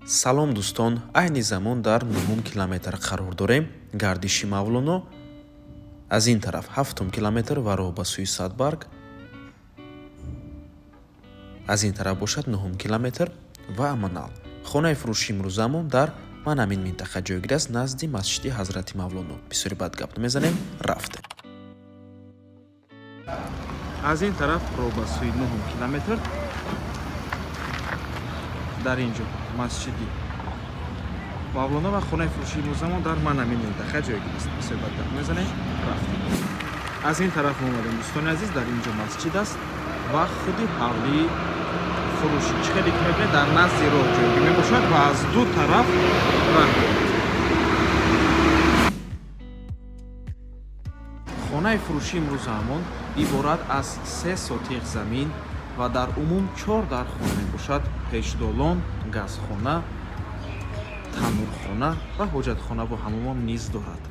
Салом, дӯстон! Айни замон дар нуҳум километр қарор дорем, гардиши Мавлоно. Аз ин тараф ҳафтум километр ва роҳ ба сӯи Садбарг, аз ин тараф бошад нуҳум километр ва Аманал. Хонаи фурӯши имрӯзамон дар ман ҳамин минтақа ҷойгир аст, назди масҷиди Ҳазрати Мавлоно. Бисёри бад гап намезанем, рафтем. Аз ин тараф роҳ ба сӯи нуҳум километр, дар ин ҷо масҷиди Мавлоно ва хонаи фурӯшии имрӯзамон дар ман ҳамин минтақа ҷойгир аст. Бисёр бад гап мезанем, рафтем. Аз ин тараф мо омадем, дӯстони азиз, дар ин ҷо масҷид аст ва худи ҳавлии фурӯшӣ, чӣ хеле ки мебинед, дар назди роҳ ҷойгир мебошад ва аз ду тараф раҳ дорад. Хонаи фурӯшии имрӯзаамон иборат аз 3 сотиқ замин ва дар умум чор дар хона мебошад: пешдолон, газхона, танӯрхона ва ҳоҷатхонаву ҳамомон низ дорад.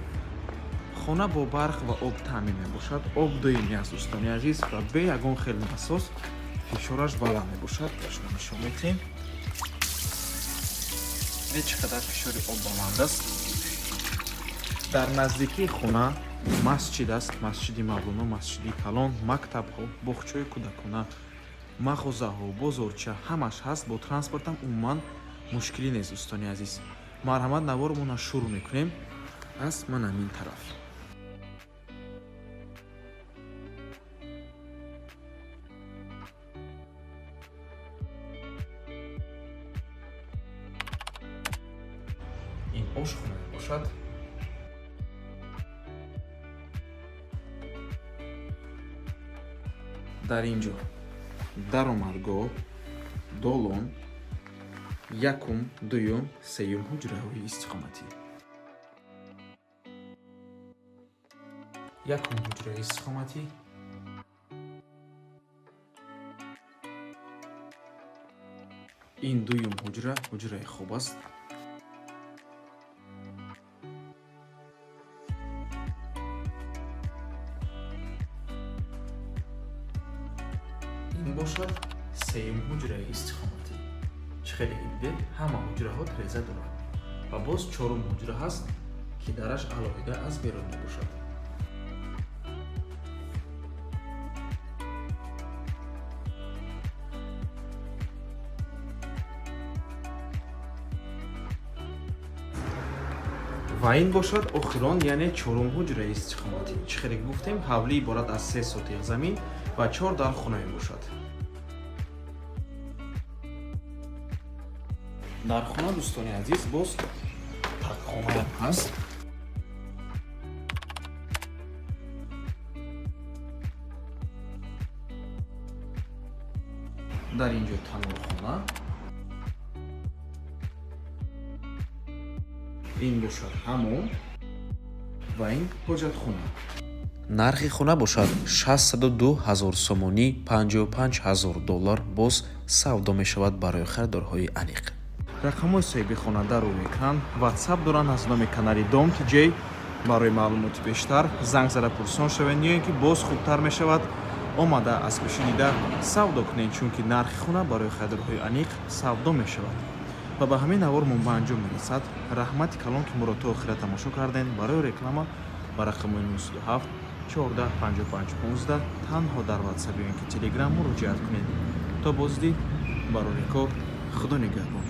Хона бо барқ ва об таъмин мебошад. Об доимӣ аст, дӯстони азиз, ва бе ягон хел насос фишораш баланд мебошад. Ба шумо нишон медиҳем, чӣ қадар фишори об баланд аст. Дар наздикии хона масҷид аст, масҷиди Мавлоно, масҷиди калон, мактабҳо, боғчаҳои кӯдакона, мағозаҳо, бозорча ҳамаш ҳаст. Бо транспортам умуман мушкилӣ нест. Дӯстони азиз, марҳамат, навормона шурӯъ мекунем аз ман ҳамин тараф. Ин ошхона мебошад. Дар ин ҷо даромадгоҳ, долон, якум, дуюм, сеюм ҳуҷраҳои истиқоматӣ. Якум ҳуҷраи истиқоматӣ, ин дуюм ҳуҷра, ҳуҷраи хоб аст. Ин бошад сеюм ҳуҷраи истиқоматӣ. Чӣ хеле ки дидед, ҳама ҳуҷраҳо тиреза дорад ва боз чорум ҳуҷра ҳаст, ки дараш алоҳида аз берун мебошад. Ва ин бошад охирон, яъне чорум ҳуҷраи истиқоматӣ. Чӣ хеле ки гуфтем, ҳавлӣ иборат аз 3 сотиқ замин ва чор дар хона мебошад. Дар хона, дӯстони азиз, боз тақхонаам ҳаст. Дар ин ҷо танӯрхона, ин бошад ҳамом ва ин ҳоҷатхона. Нархи хона бошад 602 ҳазор сомонӣ, 55 ҳазор доллар. Боз савдо мешавад барои харидорҳои аниқ. Рақамҳои соҳиби хона дар рӯи экран, Ватсап доранд аз номи канали Дом ТЖ. Барои маълумоти бештар занг зада пурсон шавед ё ин ки боз хубтар мешавад омада аз пеши дида савдо кунед, чунки нархи хона барои харидорҳои аниқ савдо мешавад. Ва ба ҳамин навормон ба анҷом мерасад. Раҳмати калон, ки моро то охира тамошо кардем. Барои реклама ба рақамҳои 97 14 55 15 танҳо дар Ватсап ё ин ки Телеграм муроҷиат кунед. То боздид, барори кор, Худо нигаҳбон.